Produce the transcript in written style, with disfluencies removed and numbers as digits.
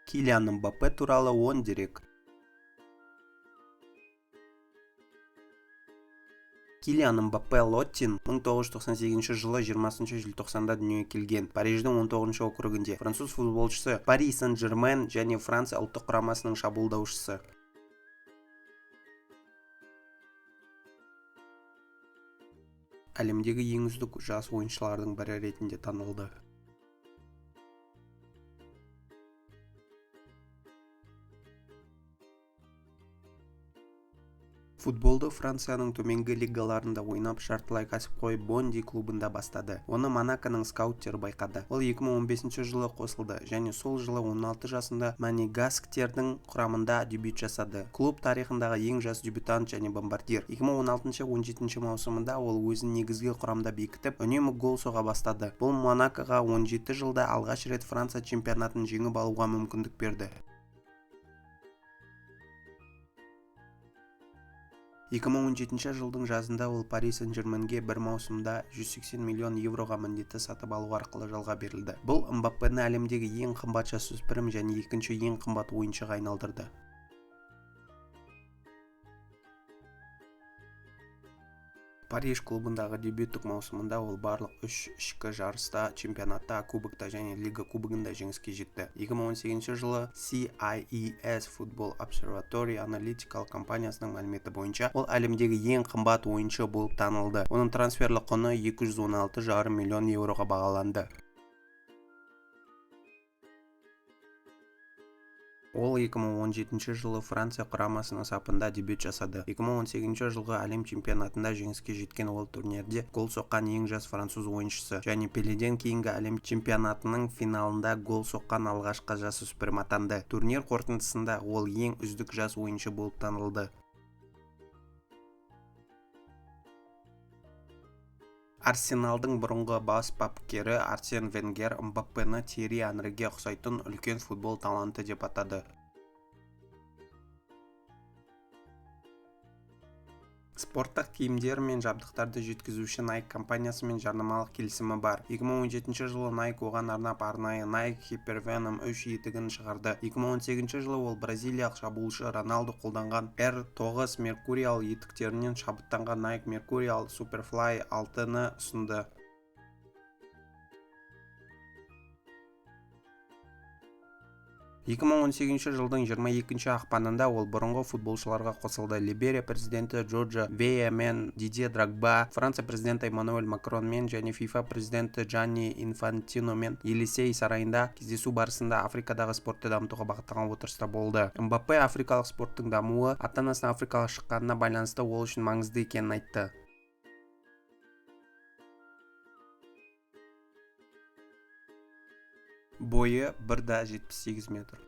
Килиан Мбаппе туралы 10 дерек. Килиан Мбаппе Лоттин 1998 жылы 20 желтоқсанда дүниеге келген Париждің 19 округінде. Француз футболшысы, Пари Сен-Жермен және Франция ұлттық құрамасының шабуылдаушысы. Әлемдегі ең үздік жас ойыншылардың бірі ретінде танылды. Футболды Францияның төменгі лигаларында ойнап, жартылай кәсіпқой Бонди клубында бастады. Оны Монаконың скауттері байқады. Ол 2015 жылы қосылды және сол жылы 16 жасында монегасктердің құрамында дебют жасады. Клуб тарихындағы ең жас дебютант және бомбардир. 2016-17 маусымында ол өзін негізгі құрамда бекітіп, үнемі гол соға бастады. Бұл Монакоға 17 жылда алғаш рет Франция чемпионатын жеңіп алуға мүмкіндік берді. 2017 жылдың жазында ол Пари Сен-Жерменге бір маусымда 180 миллион евроға міндетті сатып алу арқылы жалға берілді. Бұл Мбаппені әлемдегі ең қымбат жасөспірім және екінші ең қымбат ойыншыға айналдырды. Париж клубындағы дебюттік маусымында ол барлық үш ішкі жарыста: чемпионатта, кубокта және Лига кубогында жеңіске жетті. 2018 жылы CIES Football Observatory аналитикалық компаниясының мәліметі бойынша, ол әлемдегі ең қымбат ойыншы болып танылды. Оның трансферлік құны 216,5 миллион еуроға бағаланды. Ол 2017 жылы Франция құрамасының сапында дебют жасады. 2018 жылғы әлем чемпионатында жеңіске жеткен ол турнирде гол соққан ең жас француз ойыншысы және Пеледен кейінгі әлем чемпионатының финалында гол соққан алғашқы жасөспірім атанды. Турнир қорытындысында ол ең үздік жас ойыншы болып танылды. Арсеналдың бұрынғы бас бапкері Арсен Венгер Мбаппені Тьерри Анриге ұқсайтын үлкен футбол таланты деп атады. Спорттық киімдер мен жабдықтарды жеткізуші Nike компаниясымен жарнамалық келісімі бар. 2017 жылы Nike оған арнап арнайы Nike Hypervenom 3 етігін шығарды. 2018 жылы ол бразилиялық шабуылшы Роналду қолданған R9 Mercurial етіктерінен шабыттанған Nike Mercurial Superfly 6-ны ұсынды. 2018 жылдың 22 ақпанында ол бұрынғы футболшыларға қосылды: Либерия президенті Джорджа Веа мен Дидье Дрогба, Франция президенті Эммануэль Макронмен және ФИФА президенті Джанни Инфантиномен Елисей сарайында кездесу барысында Африкадағы спортты дамытуға бағытталған отырыста болды. Мбаппе африкалық спорттың дамуы ата-анасының африкалық шыққанына байланысты ол үшін маңызды екенін айтты. Бойы 1,78 метр.